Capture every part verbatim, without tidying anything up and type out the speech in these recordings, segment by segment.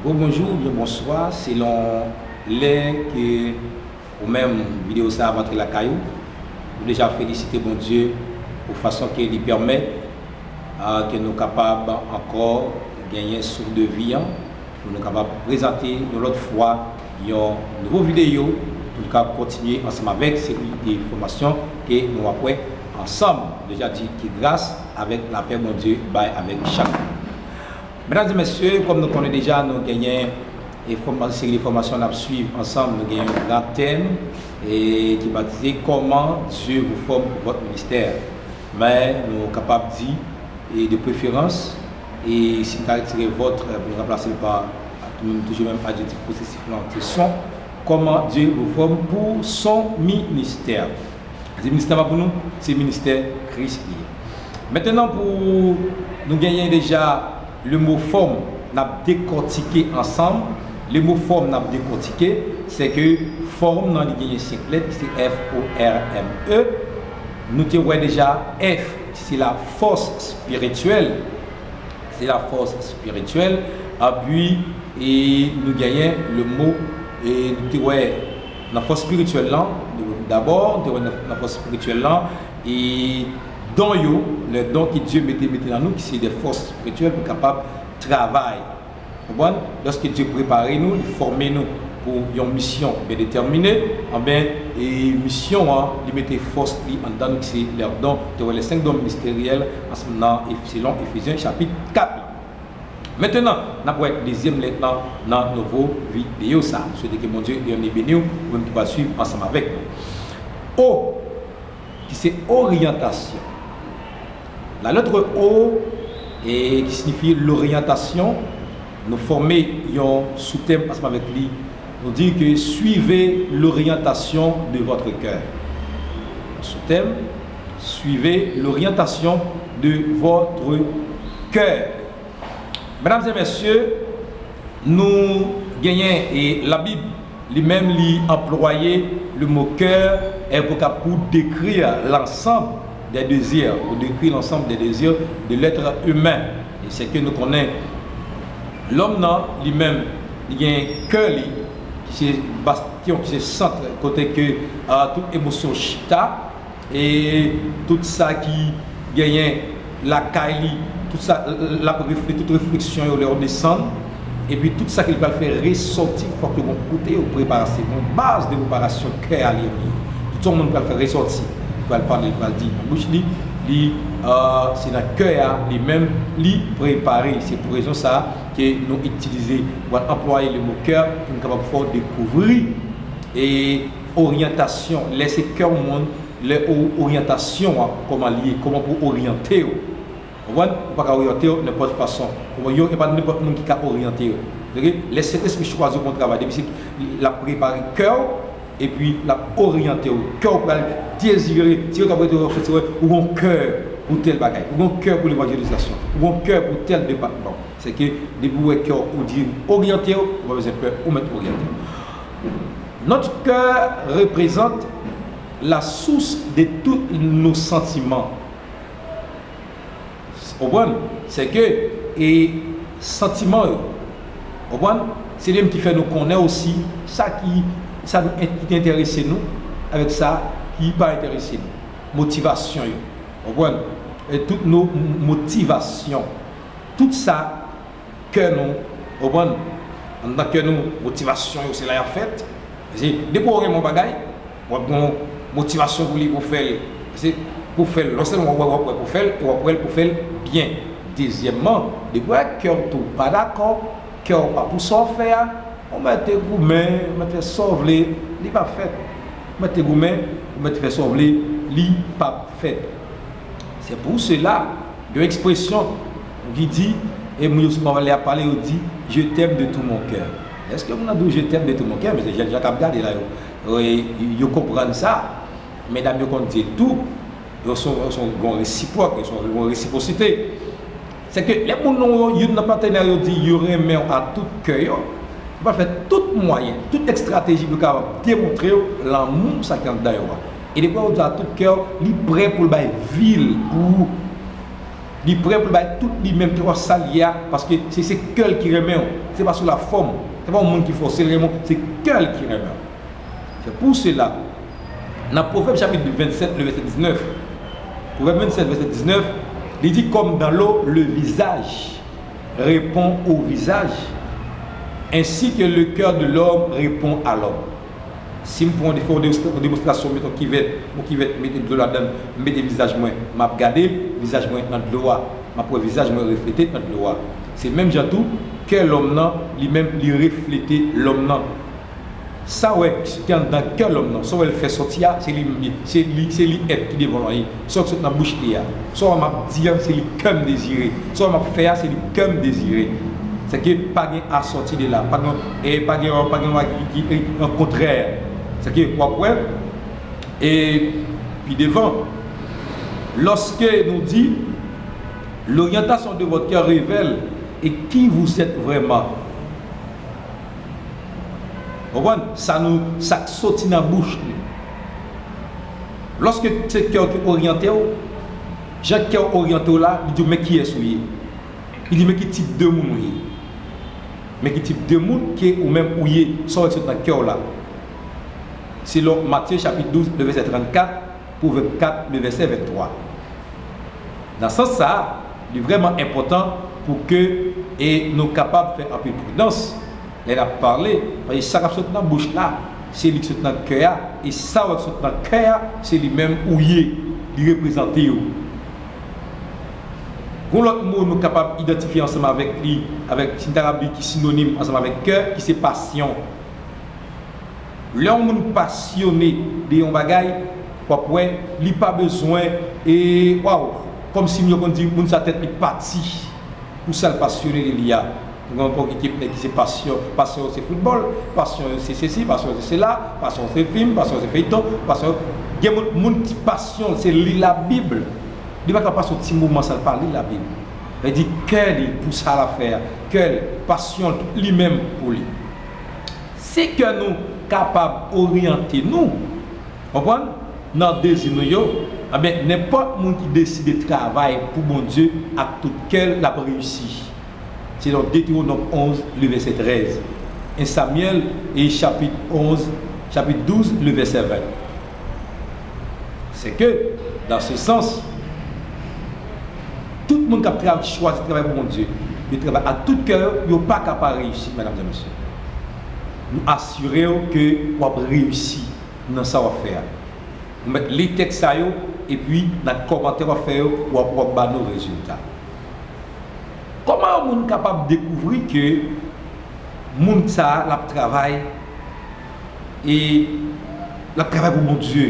Bon, bonjou oubyen bonswa, selon lè ke ou menm videyo sa ap antre lakay ou. Nou deja felisite Bondye pou fason ke li pèmèt, ah, ke nou kapab ankò genyen souf de vi an, pou nou kapab prezante yon lòt fwa yon nouvo videyo, pou nou kapab kontinye ansanm avèk seri de fòmasyon ke nou ap wè ansanm. Deja di ke gras avèk lapè Bondye bay avèk chak moun. Medam e mesye, kòm nou konnen deja, nou genyen e fòma-, seri de fòmasyon n ap swiv ansanm. Nou genyen yon gran tèm e ki batize Comment Dieu vous forme pour votre ministère. Men nou kapab di, e de preferans, e si n ka retire votre, e pou nou ranplase l pa, nou toujou menm adjektif posesif lan, se son. Comment Dieu vous forme pour son ministère. Se ministè pa pou nou, se ministè Kris li ye. Mentenan, pou nou genyen deja le mo forme, n ap dekòtike ansanm. Le mo forme n ap dekòtike, se ke fòm nan li genyen senk lèt, ki se F O R M E. Nou te wè deja F, se la fòs espirityèl. Se la fòs espirityèl. Epi, e nou genyen le mo, e nou te wè nan fòs espirityèl lan, dabò, nou te wè nan, nan fòs espirityèl lan, e don yo, le don ke Dye mete, mete nan nou, ki se de fòs espirityèl pou kapab travay. Konprann? Lòske Dye prepare nou, li fòme nou pou yon misyon byen detèmine, anben, e misyon an, li mete fòs li anndan nou, ki se lè don, te wè les cinq dons ministériels, ansanm nan Ef-, selon Efezyen chapit kat la. Mentenan, n ap wè dezyèm lèt lan nan nouvo videyo sa. M swete ke Bondye li menm li beni w, ou menm ki pral swiv ansanm avèk nou. O, ki se oryantasyon. La lettre O, e ki siyifi loryantasyon, nou fòme yon soutèm ansanm avèk li. Nou di ke suivez l'orientation de votre cœur. Soutèm, suivez l'orientation de votre cœur. Medam e mesye, nou genyen, e Labib li menm li anplwaye le mo cœur, e pou ka, pou dekri l'ensemble des désirs, pou dekri l'ensemble des désirs de l'être humain. E se ke nou konnen lòm nan li menm, li gen kè li, ki se bastyon, ki se sant kote ke, ah, tout emosyon chita, e tout sa ki genyen lakay li, tout sa, l-, l-, l ap refle-, tout refleksyon yo lè yo desann, epi tout sa ke li pral fè resòti, fòk yo gon kote yo prepare, se gon baz de preparasyon kè a li menm. Tout sa yon moun pral fè resòti, li pral pale, li pral di nan bouch li, li, euh, se nan kè a li menm li prepare. Se pou rezon sa a ke nou itilize, nou pral anplwaye le mo cœur pou nou kapab fè w dekouvri e oryantasyon, lè se kè yon moun, lè o-, oryantasyon an, kòman li ye, kòman pou oryante w. Konprann? Ou pa ka oryante w nenpòt fason. Konprann? Yo, e pa nenpòt moun ki ka oryante w. Oke? Lè Sentespri chwazi w pou yon travay, depi se l ap prepare kè w, epi l ap oryante w. Kè w pral dezire, si yo t ap rete w, se wè, ou gon kè pou tèl bagay, ou gon kè pou levanjelizasyon, ou gon kè pou tèl depatman. Se ke depi w wè kè w, ou di oryante w, ou pa bezwen pè, ou mèt oryante w. Notre cœur représente la source de tous nos sentiments. Ou konprann? Se ke, e, santiman yo, ou konprann? Se li menm ki fè nou konnen osi sa ki, sa nou, ki te enterese nou, avèk sa ki pa enterese nou. Motivasyon yo, ou konprann? E tout nos motivations. Tout sa kè nou, ou konprann? Anndan kè nou, motivasyon yo, se la y ap fèt. Paske depi w renmen yon bagay, w ap gen yon motivasyon pou li, pou fè l. Paske pou fè l, non sèlman w ap wè, w ap wè pou fè l, e w ap wè l pou fè l byen. Dezyèmman, depi w wè kè w tou pa dakò, kè w pa pou sa w fè a, ou mèt goumen, ou mèt fè sa w vle, li p ap fèt. Ou mèt goumen, ou mèt fè sa w vle, li p ap fèt. C'est pour cela, gen yon ekspresyon ki di, e moun yo souvan lè y ap pale, yo di, "Je t'aime de tout mon cœur." Èske moun nan di w, "Je t'aime de tout mon cœur"? Men se jèn jan k ap gade la, yo, yo, yo konprann sa. Medam yo konn di l tou, yo se yon, yo se yon bon resipwòk, yo se yon bon resipwosite. Se ke lè moun nan, youn nan patnè yo di yo renmen w a tout kè yo, yo pral fè tout mwayen, tout estrateji pou yo kapab demontre w lanmou sa ki anndan yo a. E depi w di a tout kè w, li prè pou l bay vi l pou ou. Li prè pou l bay tout li menm, kèlkeswa sa l ye a, paske se, se kè l ki renmen w. Se pa sou lafòm. Se pa yon moun ki fòse l renmen w, se kè l ki renmen w. C'est pour cela, nan Pwovèb chapit vennsèt, le vèsè diznèf, Pwovèb vennsèt, vèsè diznèf, li di, comme dans l'eau, le visage répond au visage, ainsi que le cœur de l'homme répond à l'homme. Si m fè yon, fè yon demonstrasyon, met yon kivèt, yon kivèt, mete dlo ladan l, m mete vizaj mwen, m ap gade l, vizaj mwen nan dlo a, m ap wè vizaj mwen reflete nan dlo a. Se menm jan tou, kè lòm nan, li menm, li reflete lòm nan. Sa w wè ki anndan kè lòm nan, sa w wè l fè sòti a, se li menm li, se li, se li èt ki devan l ye. Sa w wè ki sot nan bouch li a, sa w wè m ap di a, se li kè m dezire. Sa w wè m ap fè a, se li kè m dezire. Sèke pa gen asòti de la, pa gen, e pa gen, pa gen yon bagay ki, ki, ki, an kontrè. Sèke w ap wè, e pi devan, lorsque nous dit, l'orientation de votre cœur révèle et qui vous êtes vraiment. Konprann? Sa nou, sa k soti nan bouch nou. Lòske se kè w ki oryante w, jan kè w oryante w la, li di w men kiyès ou ye. Li di men ki tip de moun ou ye. Men ki tip de moun ke ou menm ou ye, sa w wè k sot nan kè w la. Selon Matye chapit douz, le vèsè trannkat, Pwovèb kat, le vèsè venntwa. Nan sans sa a, li vrèman enpòtan pou ke, e, nou kapab fè anpil pridans lè n ap pale, paske sa k ap sot nan bouch la, se li k sot nan kè a, e sa w wè k sot nan kè a, se li menm ou ye, li reprezante w. Gon lòt mo nou kapab idantifye ansanm avèk li, avèk, si n ta kapab di ki sinonim ansanm avèk kè, ki se pasyon. Lè yon moun pasyone de yon bagay, w ap wè, li pa bezwen, e, waw, kòmsi yo konn di, moun sa tèt li pati pou sa l pasyone de li a. Gen yon pòkip nèg ki se pasyon, pasyon yo se foutbòl, pasyon yo se sesi, pasyon yo se sela, pasyon yo se fim, pasyon yo se feyton, pasyon, gen moun, moun ki pasyon l se li Labib. Li pa ka pase yon ti moman san l pa li Labib. Sa vle di kè li pou sa l ap fè a, kè l, pasyon l, tout li menm pou li. Si kè nou kapab oryante nou, konprann, nan dezi nou yo, ebyen, nenpòt moun ki deside travay pou Bondye ak tout kè l, l ap reyisi. Selon Detewonòm onz, le vèsè trèz. En Samyèl, e chapit onz, chapit douz, le vèsè ven. Se ke, dans ce sens, tout moun k ap tra-, chwazi travay pou Bondye, yo travay ak tout kè yo, yo pa ka pa reyisi, medam e mesye. Nou asire w ke w ap reyisi nan sa w ap fè a. Nou mèt li tèks sa yo, epi nan kòmantè w ap fè yo, w ap, w ap ba nou rezilta. Kòman yon moun kapab dekouvri ke moun sa a, l ap travay, e l ap travay pou Bondye?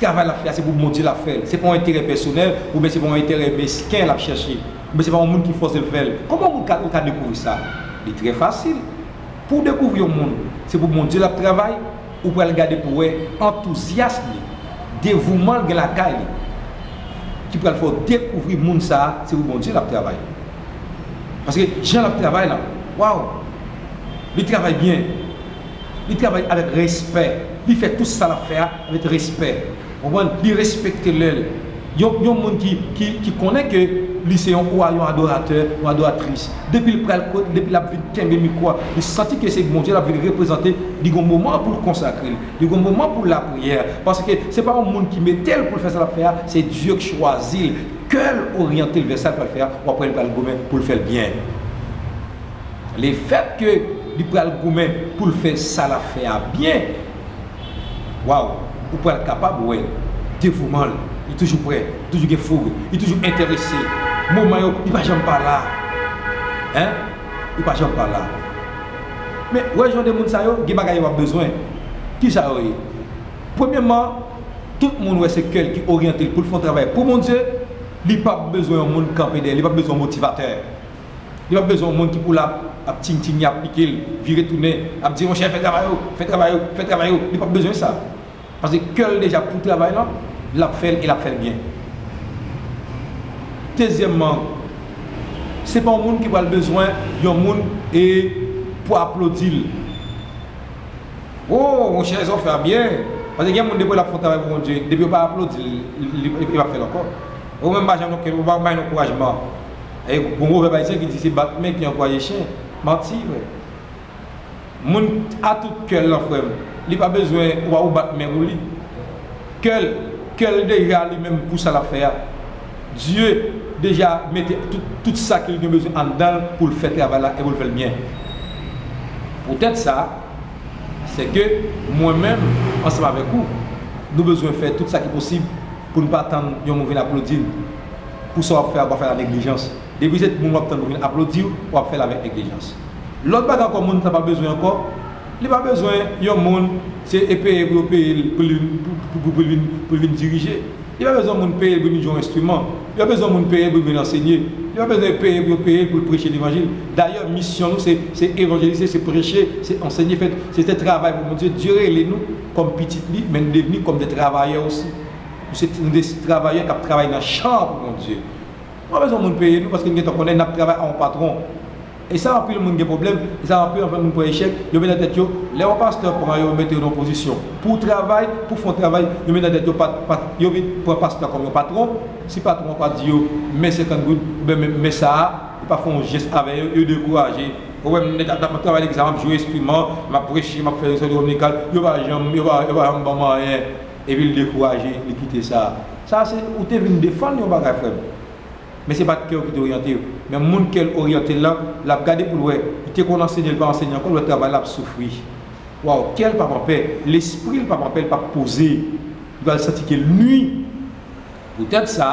Travay l ap fè a, se pou Bondye l ap fè l. Se pa yon enterè pèsonèl, oubyen se pa yon enterè mesken l ap chèche, oubyen se pa yon moun ki fòse l fè l. Kòman yon moun ka, ou ka dekouvri sa? Li trè fasil. Pou w dekouvri yon moun, se pou Bondye l ap travay, ou pral gade pou w wè antouzyas li, devouman l gen lakay li, ki pral fè w dekouvri moun sa a, se pou Bondye l ap travay. Paske jan l ap travay la, waw! Li travay byen. Li travay avèk respè. Li fè tout sa l ap fè a avèk respè. Konprann? Li respekte lè l. Yon, yon moun ki, ki, ki konnen ke li se yon wa, yon adoratè, yon adoratris. Depi l pral kot, depi l ap vin kenbe mikwo a, li santi ke se Bondye l ap vin reprezante, li gon moman pou l konsakre l. Li gon moman pou lapriyè. Paske se pa yon moun ki mete l pou l fè sa l ap fè a, se Dye k chwazi l. Kè l oryante l vè sa l pral fè a, w ap wè l pral goumen pou l fè l byen. Lefètke li pral goumen pou l fè sa l ap fè a byen, waw, ou pral kapab wè devouman l. Li toujou prè, li toujou gen foug, li toujou enterese. Moman yo, li pa janm pa la. Hein? Li pa janm pa la. Men, wè jan de moun sa yo, gen bagay yo ap bezwen. Ki sa yo ye? Premyèman, tout moun wè se kè l ki oryante l pou l fè yon travay pou Bondye, li p ap bezwen yon moun kanpe dèyè l, li p ap bezwen yon motivatè. Li p ap bezwen yon moun ki pou la ap ting ting, ap pike l, vire tounen, ap di, monchè, fè travay ou, fè travay ou, fè travay ou. Li p ap bezwen sa. Paske kè l deja pou travay lan, l ap fè l e l ap fè l byen. Dezyèmman, se pa yon moun ki pral bezwen yon moun e pou aplodi l. Oh, monchè, sa w fè a byen. Paske gen moun depi l ap fè yon travay pou Bondye, depi yo pa aplodi l, li, li, li, li pa fè l ankò. Ou menm pa janm nan kè, ou pa bay nan ankourajman. E gon pwovèb ayisyen ki di se bat men ki ankouraje chen. Manti, frè. Moun a tout kè l lan, frè m, li pa bezwen ou, ou bat men pou li. Kè l, kè l deja li menm pou sa l ap fè a. Dye deja mete tout, tout sa ke l gen bezwen anndan l pou l fè travay la e pou l fè l byen. Poutèt sa, se ke mwen menm, ansanm avèk ou, nou bezwen fè tout sa ki posib pou n pa tann yon moun vin aplodi n pou sa w ap fè a, w ap fè l ak neglijans. Depi se moun w ap tann pou vin aplodi w, w ap fè l avèk neglijans. Lòt bagay ankò, moun sa pa bezwen ankò, li pa bezwen yon moun se e peye pou yo peye l pou l vin, pou, pou, pou, pou l vin, pou l vin dirije. Li pa bezwen moun peye l pou l vin jwe yon enstriman. Li pa bezwen moun peye l pou l vin ansenye. Li pa bezwen peye pou yo peye l pou l preche levanjil. Dayè, misyon nou se, se evanjelize, se preche, se ansenye. Fèt, se te travay pou Bondye. Dye rele nou kòm pitit li, men nou devni kòm de travayè osi. Nou se, nou de travayè k ap travay nan chan pou Bondye. Nou pa bezwen moun peye nou paske nou gentan konnen n ap travay a yon patwon. E sa anpil moun gen pwoblèm, e sa anpil, anpil moun pran echèk, yo met nan tèt yo, lè yon pastè pran yo, mete yo nan pozisyon pou travay, pou fè yon travay, yo met nan tèt yo, pa, pa, yo vin pran pastè kòm yon patwon. Si patwon an pa di yo, men senkant goud, oubyen men, men sa a, yo pa fè yon jès avè yo, yo dekouraje. Ou wè m nèg ap, ap travay legliz la, m ap jwe enstriman, m ap preche, m ap fè sèvis dominikal, yo pa janm, yo pa, yo pa janm ban m anyen. Epi l dekouraje, li kite sa. Sa se, ou te vin defann yon bagay, frè m. Men se pa t kè w ki te oryante w. Men moun kè l oryante l lan, l ap gade pou l wè, li te konn ansenye, l pa ansenye ankò, l wè travay la ap soufri. Waw, kè l p ap anpè, lespri l p ap anpè, l p ap poze. Li pral santi ke l nui. Poutèt sa,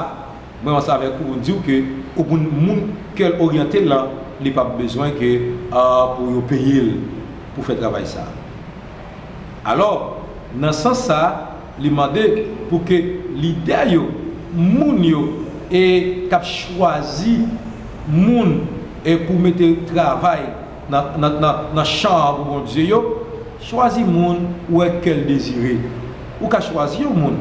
mwen ansanm avèk ou pou n di w ke ou moun, moun kè l oryante l lan, li p ap bezwen ke, ah, pou yo peye l pou fè travay sa. Alò, nan sans sa, li mande pou ke lidè yo, moun yo, e k ap chwazi moun, e pou mete travay nan, nan, nan, nan chan an pou Bondye yo, chwazi moun ou wè kè l dezire. Ou ka chwazi yon moun.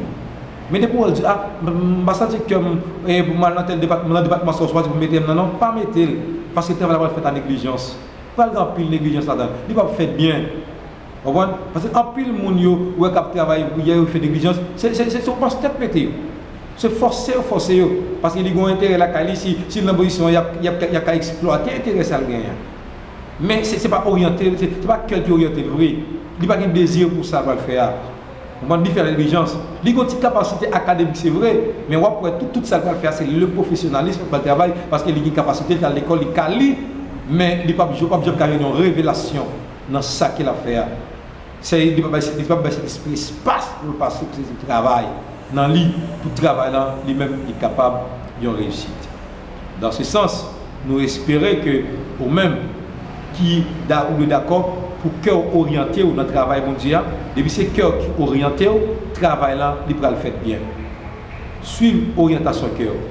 Men depi w wè l di, a, m, m pa santi kè m, e, pou m al nan tèl depatman, nan depatman sa w chwazi pou mete m nan, non, pa mete l. Paske travay la pral fèt a neglijans. Pral gen anpil neglijans ladan. Li p ap fèt byen. Konprann? Paske anpil moun yo, ou wè k ap travay, yè yo fè neglijans, se, se, se, se yon pastè k mete yo. Se fòse yo fòse yo. Paske li gen yon enterè lakay li, si, si l nan pozisyon an, y ap, y ap, y ap ka eksplwate enterè sa l genyen an. Men se, se pa oryante l, se, se pa kè l ki oryante l vre. Li pa gen dezi pou sa l pral fè a. Konprann? Li fè neglijans. Li gen yon ti kapasite akademik, se vre, men w ap wè tout, tout sa l pral fè a, se le pwofesyonalis pou l pral travay, paske li gen kapasite, li al lekòl, li ka li, men li p ap, p ap janm ka jwenn yon revelasyon nan sa ke l ap fè a. Se, li p ap bay, li p ap bay Sentespri espas pou l pase, pou Sentespri travay nan li, pou travay lan, li menm, li kapab yon reyisit. Dans ce sens, nou espere ke ou menm ki da-, ou dwe dakò pou kè w oryante w nan travay Bondye a, depi se kè w ki oryante w, travay lan, li pral fèt byen. Swiv oryantasyon kè w.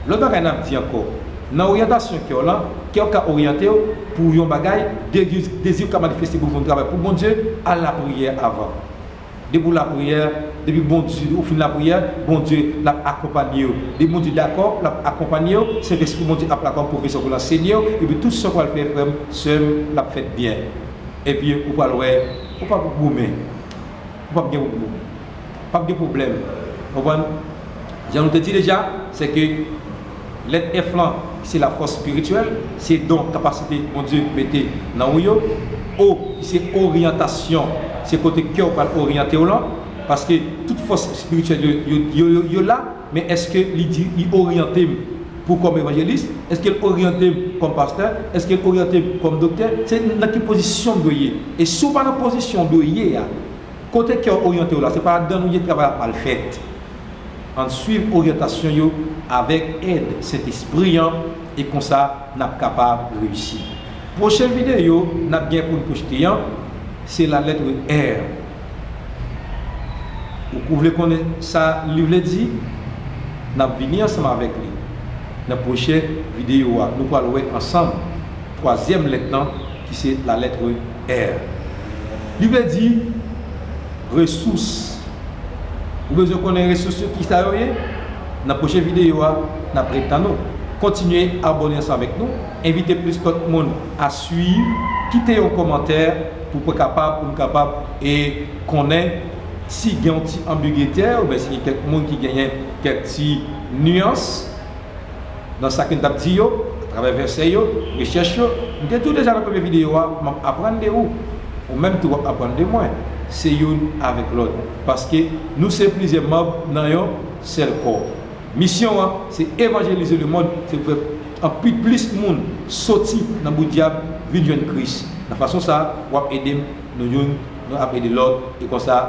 Lòt bagay n ap di ankò, nan oryantasyon kè w lan, kè w ka oryante w pou yon bagay, dezi, dezi w ka manifeste pou w fè yon travay pou Bondye, al lapriyè avan. Depi w lapriyè, depi Bondye, ou fin lapriyè, Bondye l ap akonpanye w. Depi Bondye dakò, l ap akonpanye w, Sentespri Bondye ap la kòm pwofesè pou l ansenye w, epi tout sa w pral fè, frè m, sè m, l ap fèt byen. Epi ou pral wè, ou p ap goumen, ou p ap gen pwoblèm. P ap gen pwoblèm. Konprann? Jan nou te di deja, se ke lèt F lan, se lafòs espirityèl, se don, kapasite Bondye mete nan ou yo. O, se oryantasyon, se kote kè w pral oryante w lan, paske tout fòs espirityèl yo, yo, yo, yo, yo la, men èske li di, li oryante m pou kòm evanjelis? Èske l oryante m kòm pastè? Èske l oryante m kòm doktè? Se nan ki pozisyon m dwe ye? E si w pa nan pozisyon w dwe ye a, kote kè w oryante w la, se pa ladann ou ye, travay la ap mal fèt. Ann swiv oryantasyon yo avèk èd Sentespri an, e konsa, n ap kapab reyisi. Pwochen videyo n ap gen pou n pwojte an, se lalèt R. Ou, ou vle konnen sa li vle di? N ap vini ansanm avèk li nan pwochen videyo a. Nou pral wè ansanm twazyèm lèt lan, ki se lalèt R. Li vle di resous. Ou bezwen konnen resous yo, kisa yo ye? Nan pwochen videyo a, n ap ret tann ou. Kontinye abòne ansanm avèk nou. Envite plis lòt moun a swiv. Kite yon kòmantè pou, pou kapab, pou n kapab e konnen si gen yon ti anbigite oubyen si gen kèk moun ki genyen kèk ti Nyans nan sa ke n t ap di yo, atravè vèsè yo, rechèch yo. M te di w deja nan premye videyo a, m ap aprann de ou. Ou menm tou w ap aprann de mwen. Se youn avèk lòt. Paske nou se plizyè manm nan yon sèl kò. Misyon an, se evanjelize lemonn, se pou fè anpil plis moun soti nan bout dyab, vin jwenn Kris. Nan fason sa a, w ap ede m, nou youn, nou ap ede lòt, e konsa,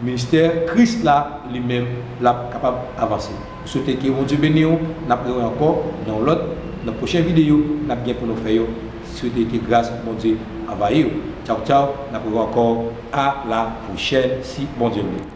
ministè Kris la, li menm, l ap kapab avanse. M swete ke Bondye beni w, n ap rewè ankò nan yon lòt, nan pwochen videyo, n ap gen pou nou fè yo. Swete ke gras Bondye anvayi w. Tchaw, tchaw, n ap rewè ankò, a la pwochèn, si Bondye vle.